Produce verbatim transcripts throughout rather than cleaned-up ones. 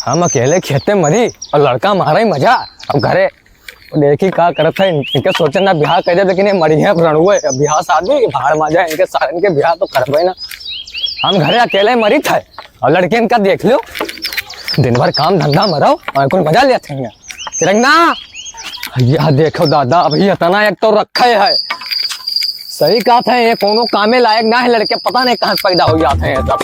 हम अकेले खेते मरी और लड़का मारा ही मजा। अब घरे देखी का करत है, इनके सोचे ना बियाह कर दे, लेकिन ये मरी है रणुए। अब बियाह शादी भाड़ में जाए, इनके सारन के बियाह तो करबे ना। हम घरे अकेले मरी थे और लड़के इनका देख लो, दिन भर काम धंधा में रहो और कुल मजा लेते हैं। चिरंगना, यह देखो दादा, अभी इतना एक तो रखे है, सही कहत है, ये कोनो कामे लायक ना है लड़के, पता नहीं कहाँ से पैदा हो जाते हैं सब।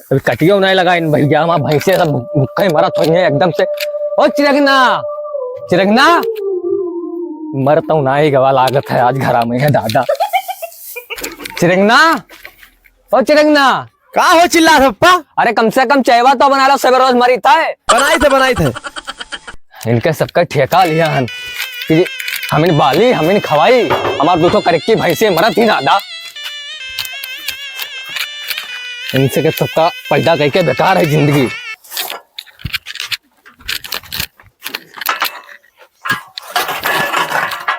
अभी कटियो नहीं लगा इन भैया, हमार भैंसे सब भूखे मरत होइहैं एकदम से। ओ चिरंगना, चिरंगना, मरत हूँ ना ही गवा लागत है आज घरा में है दादा। चिरंगना, ओ चिरंगना। का हो चिल्लात है पप्पा? अरे कम से कम चयवा तो बना लो, सवेरे रोज मरी था। बनाई थे, बनाई थे। इनके सबका ठेका लिया हन कि हमिन बाली, हमिन खवाई, हमार दू ठो करेक्की भैंसे मरत ही दादा। इनसे के सबका पैदा करके बेकार है जिंदगी।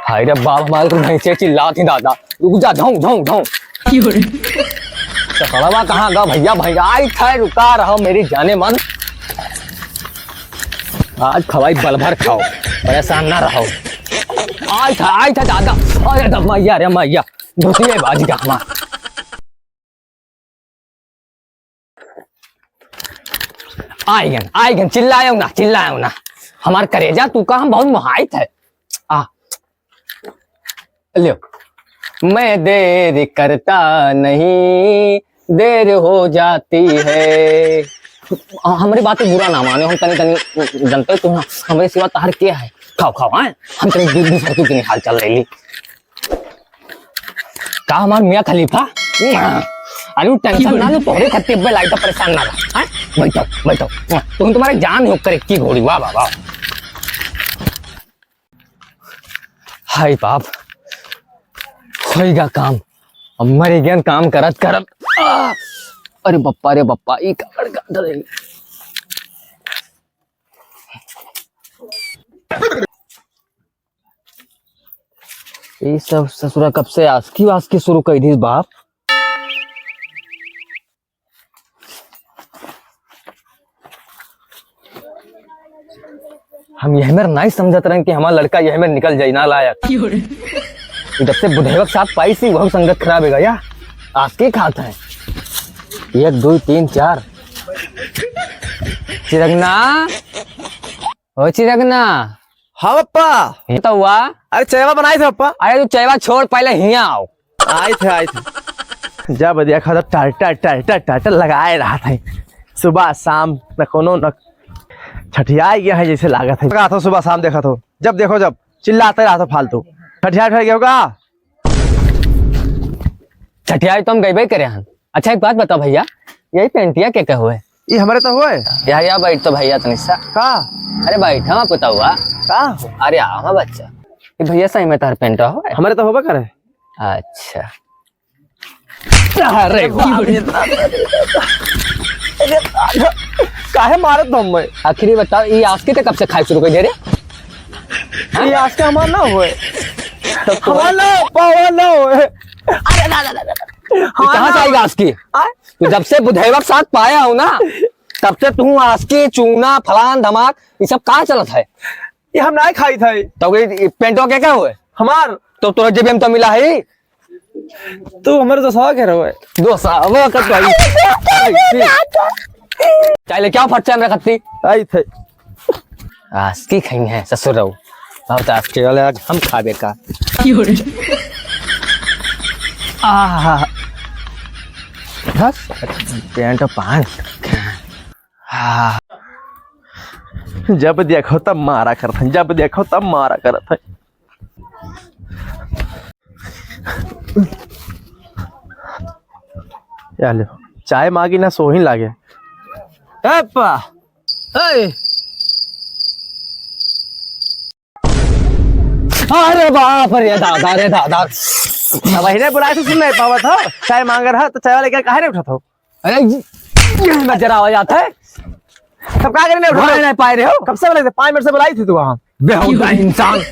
हाय रे बाप, हमारे तो भैंसे चिल्लात ही दादा। रुक जा, धौं, धौं, धौं। क्यों रे? तो कड़वा कहाँ गा भैया, भैया, आई थे, रुका रहो मेरी जाने मन। आज खवाई बल भर खाओ, परेशान ना रहो। आई थे, आई थे दादा। अरे द मैया रे मैया, धोतिए बाज गा हमार। आइगन, आइगन, चिल्लायो ना, चिल्लायो ना। हमार करेजा तू का हम बहुत मोहाइत है। आ, लियो। मैं देर करता नहीं, देर हो जाती है। हमरी बात बुरा ना माने, हम तनी, तनी जनते तू ना, हमरे सिवा तहार के है? खाओ, खाओ, हैं? हम तनी दूर, दूर से तू के हाल चाल ले ली। का हमार मियाँ खलीफा? अरे, वो tension ना लो, तोहरे खातिर अब्बे लाइट परेशान ना रहा। हैं? बैठो, बैठो। तुम तुम्हारे जान हो करे की घोड़ी, वाह, वाह, वाह। हाय बाप, होइगा काम। अब मरी गयन काम करत, करत। आ! अरे बप्पा रे बप्पा, ई का बड़का दे। ई सब ससुरा कब से आस्की वास्की शुरू कर दीस बाप? हम यह मेर नहीं समझत रहन कि हमार लड़का यह मेर निकल जाई ना लायक। जब से बुधेवक साथ पाई सी, वह संगत खराब है गया। आस्की खात है। एक, दो, तीन, चार। चिरंगना। ओ चिरंगना। हाँ पप्पा। ये तो हुआ। अरे चयवा बनाई थे पप्पा। अरे तू चयवा छोड़, पहले हियाँ आओ। आई थे, आई थे। जब देखो तब टाटा, टाटा, टाटा लगाए रहा था। सुबह शाम न कोनो न ठठियाए गया है जैसे लागत है। कहा था सुबह शाम देखा तो, जब देखो जब चिल्लाते रहा था फालतू। ठठियाए ठठियाए गया होगा। ठठियाए तो हम गइबे करे हन। अच्छा, एक बात बताओ भैया, यही पेंटिया के, के हुए? ये हमरे तो हुए। या, या बैठ तो भैया तनी सा। का? अरे बैठ, हम पता हुआ। का? अरे आ, हम बच्चा। ये भैया सही में तार पेंट हुए? हमरे तो होबे करे। अच्छा। अरे बाप रे। अरे काहे मारत हो मैं? आखिरी बताओ, ये आस्की ते कब से खाए शुरू कर दे रे? ये आस्की हमार ना हुए। हमार ना, पावा ना हुए। अरे ना, ना, ना, ना। ये कहाँ से आएगा आस्की? आए? तो जब से बुधेवक साथ पाया हूँ ना, तब से तू आस्की, चूना, फलान, धमाक, ये सब कहाँ चलत है? ये हम ना खाई थे। तो ये, ये पेंटवा के क्या हुए? हमार। तो तोरा जेब में तो मिला है। तू हमारे दोस्तवा के रहो। दोस्तवा का तो आई। चाय लेके आओ, फट से हमरा खत्ती। आई थे। आस्की खाई है ससुर रहो। अब तो आस्की वाले आज हम खाबे का। क्यों रे? आहा। बस, पेंट पान। हाँ। जब देखो तब मारा करत है, जब देखो तब मारा करत है। या ले, चाय मांगी ना सोही लागे। ए पा, ए। अरे बाप रे दादा, रे दादा। अब अहिरे बुलाए से सुन नहीं पावत हो, चाय मांग रहा तो चाय वाले क्या काहे नहीं उठत हो? अरे, ये, ये नजर आवा जाता है। तब का करे नहीं उठा? उठा नहीं पाए रहे हो? कब से बोले थे? पाँच मिनट से बुलाई थी तू वहाँ। बेहुदा इंसान।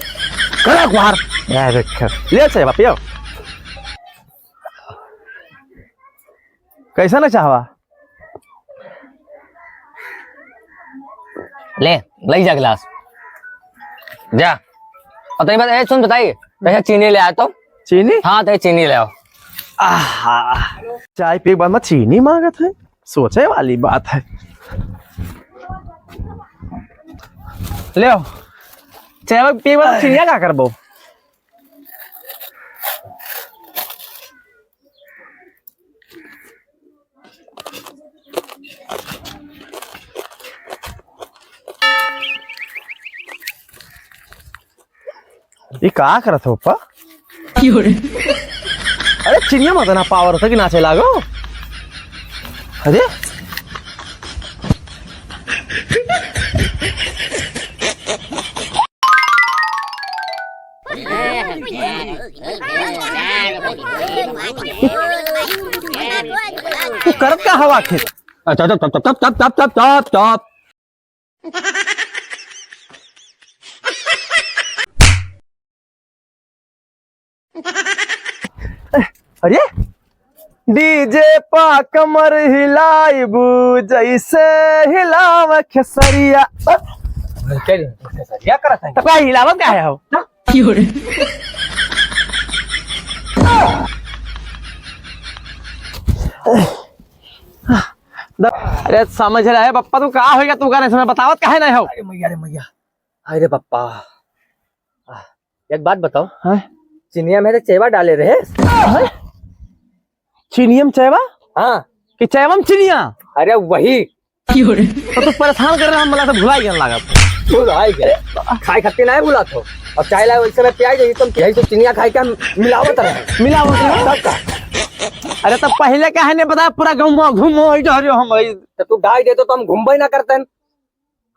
करो अखबार। यार, रखो। ले चाय वापस आओ। कैसा ना चाहवा? ले, लई जा गिलास। जा। और तनी बात, ए, सुन बताई, तनी चीनी ले आ तो। चीनी? हाँ, तनी चीनी ले आओ। आहा। चाय पी के बाद में चीनी मांगत है, सोचे वाली बात है। ले आओ। चाय पी के बाद चीनिया का करबो? ई का करत हो, पप्पा? क्यों रे? अरे, चिनिया मत ना पावर होता कि नाचे लागो। अरे, तू करत का हवा खेत? अच्छा, चुप, चुप, चुप। अरे, डीजे पा कमर हिलाइबू, जैसे हिलाव खेसरिया। क्या रे, खेसरिया करत है? तो का हिलावत का है हो? क्यों रे? अरे समझ रहे बप्पा, तू का होइगा, तू गाने समय बतावत काहे नहीं हो? अरे मैया रे मैया, हाय रे बप्पा। आह, एक बात बताओ। हाँ? चिनिया में तो चेवा डाले रहे। हाँ? चिनिया में चेवा? हाँ। कि चेवा में चिनिया? अरे वही। तो तू परेशान कर रहा, हम मला तो भुला गया लागत। भुला गया। खाए खातिर नहीं भुला तो। और चाय लाए वैसे में प्याज यही तुम यही तो चिनिया खाए के हम मिलावत रहे। मिलावत रहे? तब का? अरे तो पहले काहे नहीं बताया, पूरा घूमो घूमो इधर हम। तो तू डाल दे तो हम घूमबे ना करते।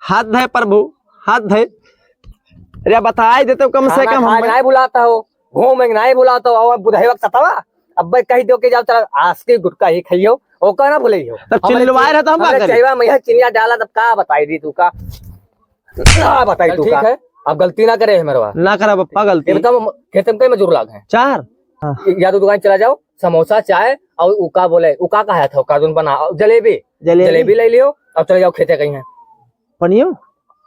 हाथ धे प्रभु, हाथ धे। अरे बताई देते हो कम से कम हम। नहीं भुलाता हो, घूम नहीं भुलाता हो, और बुढ़ाई वक्त सतावा। अब भाई कही दो कि जाओ चला आज के गुटखा ही खाइयो, ओका ना भूले हो। तब चिल्लवाए रहता हम का करी? चाहवा में यह चिनिया डाला तब का बताई दी तू का? का बताई तू का? ठीक है, अब गलती ना करे है मेरे। ना करा बप्पा गलती। एकदम खेत में कई मजूर लाग है। चार। हाँ। या तो दुकान चला जाओ, समोसा, चाय और उका बोले, उका कहा था, कार्टून बना, और जलेबी, जलेबी। जलेबी ले लियो, अब चले जाओ खेते कहीं है। पनियो?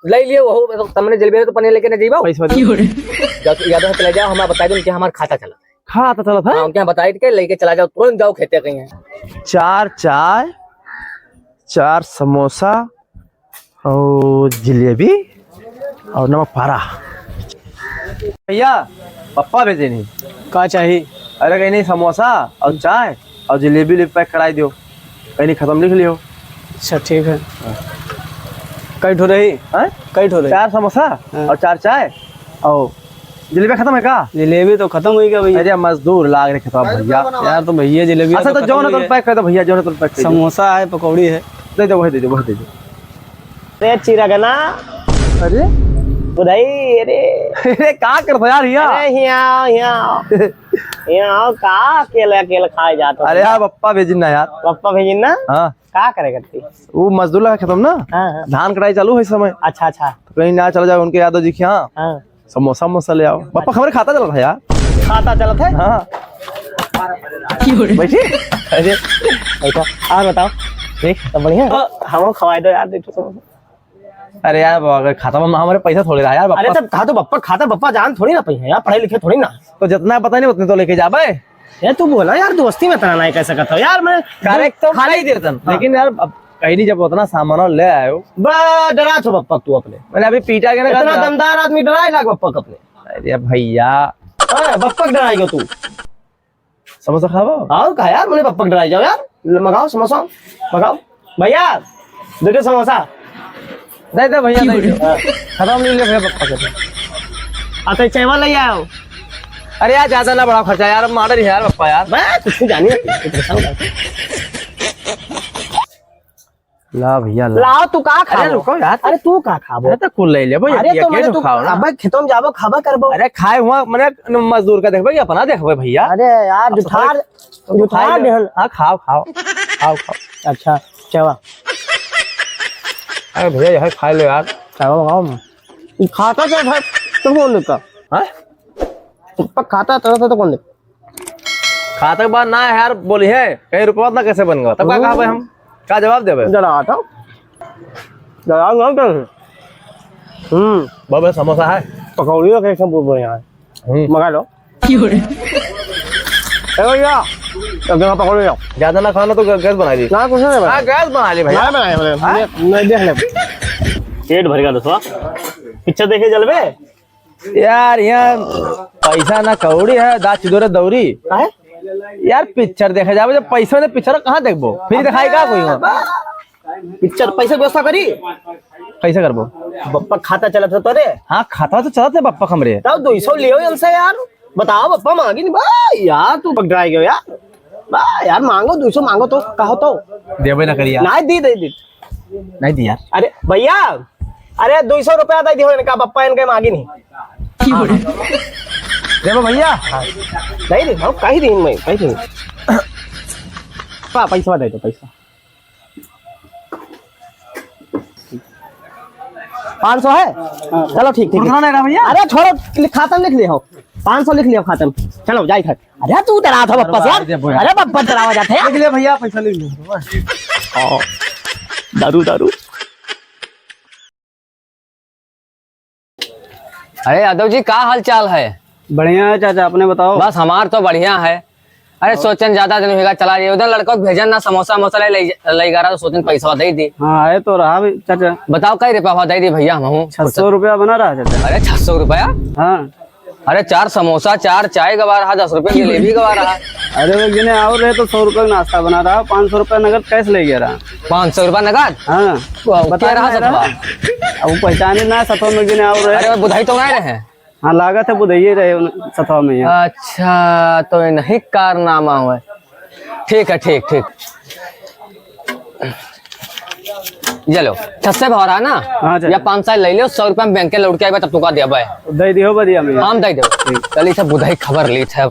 ले लियो, वो, तुमने जलेबी तो पनिया लेके ना जीवाओ। पैसा दे। जब यादव चले जाओ, हमें बता दो, उनके हमारा खाता चला। खाता चला था? हाँ, उनके यहाँ बताई के लेके चला जाओ, तुरंत जाओ खेते कहीं है। चार चाय, चार समोसा, और जलेबी और नमक पारा। भैया, पप्पा भेजे नहीं। का चाही? अरे कहीं नहीं, समोसा और चाय और जलेबी ले पैक कराई दियो, कहीं नहीं खत्म लिख लियो। अच्छा ठीक है। हाँ। कई ठो रही? हाँ? कई ठो रही? चार समोसा हाँ। और चार चाय और जलेबी खत्म है का? जलेबी तो खत्म हुई गया भैया। अरे मजदूर लाग रहे खेतवा भैया। यार तो भैया जलेबी अच्छा तो तो खत्म जौन हुई तुम है। पैक कर दो भैया, जौन तुम पैक कर दो। समोसा है, पकौड़ी है। दे दो, वही दे दो, वही दे दो। रे चिरगना। अरे? बुधाई, अरे। अरे का करत हो यार हिया? अरे हिया, हिया। हिया का अकेले अकेले खाए जात हो? अरे यार बप्पा भेजिन ना यार। बप्पा भेजिन ना? हाँ। का करे करती? वो मजदूर लगा खेतम ना? हाँ, हाँ। धान कटाई चालू है इस समय। अच्छा, अच्छा। तो कहीं ना चला जाओ उनके यादव जी के यहाँ। हाँ। समोसा वमोसा ले आओ। बप्पा, खबर खाता चला था यार। खाता चला था? हाँ। बैठी। अरे, बैठो। और बताओ। ठीक। सब बढ़िया? तो हमको खवाए दो यार, देखो समोसा। अरे यार, बाबा, अगर खाता में हमारे पैसा थोड़े रहा यार, बप्पा। अरे, तब कहा तो बप्पा खाता, बप्पा जान थोड़ी ना पाई है यार, पढ़े लिखे थोड़ी ना। तो जितना पता नहीं, उतने तो लेके जाबे। ये तू बोला यार, दोस्ती में इतना नहीं कह सकता हो यार, मैं Correct तो खाली कर देतन, हाँ। लेकिन यार, अब कहीं नहीं, जब उतना सामान ले आयो। बा, डरा थो बप्पा तू अपने। मैंने अभी पीटा के ना इतना कहा। दमदार आदमी डराए लाग बप्पा का अपने। अरे भैया। हाँ, बप्पा का डराएगा तू। समोसा खाबो? आओ का यार, मैंने बप्पा का डराए जाओ यार। ले, मंगाओ समोसा, मंगाओ। भैया, दो ठो समोसा। दे दे भैया, दे दे। हाँ। खत्म नहीं ले भैया बप्पा के। आ तो चायवा ले आओ। अरे यार, ज्यादा ना बढ़ाओ खर्चा यार, अब मर्डर है यार बप्पा यार। बा, कुछ जानिए, कुछ परेशान कर। ला भैया, ला। लाओ, तू का खाबो? अरे रुको यार। अरे तू का खाबो? अरे तो कुल ले ले भाई, अरे ये तो क्या मैंने जो तू खाओ ना। अबे खेतों में जाबो, खाबा करबो। अरे खाए हुआ, मैंने मजदूर का देखबे कि अपना देखबे भैया। अरे यार, अब जुठार, थोड़ा जुठार खाए लो। देहल। हाँ, खाओ, खाओ। खाओ, खाओ। अच्छा, चायवा। अरे भैया, यही खा लो यार। चायवा मंगाओ ना। खाता क्या था? तुम कौन देता? हाँ? पप्पा खाता था, तो कौन देता? खाते के बाद ना यार बोली है, कहीं रुपया ना कैसे बन गवा, तब का कहबे हम? का जवाब देबे? जरा आता। जरा ना कर। हम्म। बाबा समोसा है? पकौड़ी का कैसे बहुत बढ़िया है। हम्म। मंगा लो। क्यों रे? ए भैया, एक जगह पकौड़ी लाओ। ज्यादा ना खाना तो गै-, गैस बना ली। ना, कुछ नहीं बना। हाँ, गैस बना ली भैया। नहीं बनाया मैंने। हाँ? मैं, मैं देख ले। पेट भर गया दोस्तवा। पिक्चर देखे चलबे? यार, यहाँ पैसा ना कौड़ी है, दाँत चिदोरे दौरी। काहे? यार, पिक्चर देखे जाबे, जब पैसा ना पिक्चर कहाँ देखबो? फिर दिखाई का कोई वहाँ? पिक्चर पैसा व्यवस्था करी? कैसे करबो? बप्पा खाता चलत है तोरे? हाँ, खाता तो चलत है बप्पा हमरे। तब दो सौ लियो इनसे यार। बताओ बप्पा मांगी नहीं बा यार, तू पकड़ाई गयो यार। बा यार, मांगो, दो सौ मांगो तो, कहो तो। देबे ना करिया। नहीं, दी, दी, दी। नहीं दी यार। अरे भैया, अरे दो सौ रुपया दे दियो इनका, बप्पा इनके मांगी नहीं। देबो भैया? हाँ। नहीं दी, हम कही दी, मैं कही दी। पा, पैसा दे दो, पैसा। पाँच सौ है? हाँ। चलो, ठीक, ठीक, कुछ ना ठीक। नहीं रहा भैया? अरे छोड़ो, लि-, खाता में लिख लिया हो। पाँच सौ लिख लिया खाता में। चलो, जाई घर। अरे तू डरा था बप्पा से यार। अरे बप्पा डरावा जाते हैं। लिख लिया भैया, पैसा लिख लिया। हाँ। दारू, दारू। अरे यादव जी, का हाल चाल है? बढ़िया है चाचा, अपने बताओ। बस हमार तो बढ़िया है। अरे हाँ। सोचन ज्यादा दिन होगा चला रही, उधर लड़कों को भेजन ना समोसा वमोसा ले, ले, ले गा रहा, तो सोचन पैसा दे दी। हाँ, आए तो रहा भी चाचा। बताओ कई रुपया हुआ दे दी भैया हम हूँ। छह सौ रुपया बना रहा चाचा। अरे छह सौ रुपया? हाँ। अरे चार समोसा, चार चाय गवा रहा, दस रुपये की जलेबी गवा रहा। अरे वो गिने और रहे तो सौ रुपये का नाश्ता बना रहा, पाँच सौ रुपये नगद कैश ले गया रहा। पाँच सौ रुपये नगद? हाँ। वो पता क्या रहा नहीं सतवा? अब वो पहचाने ना सतवा में गिने और रहे। अरे वो बुधाई तो नहीं रहे। हाँ, लागत है बुधइये रहे उन सतवा में यहाँ। अच्छा, तो इन्हीं कारनामा हुआ है। ठीक है, ठीक, ठीक। ये लो, छह सौ भरा ना? हाँ, चाचा। या पाँच सौ ले लियो, सौ रुपया में बैंक के लौट के आइबा, तब तुका देबे। दे दियो, बढ़िया में। हम दे देबे। ठीक। चल, इसे बुधाई खबर ली थे।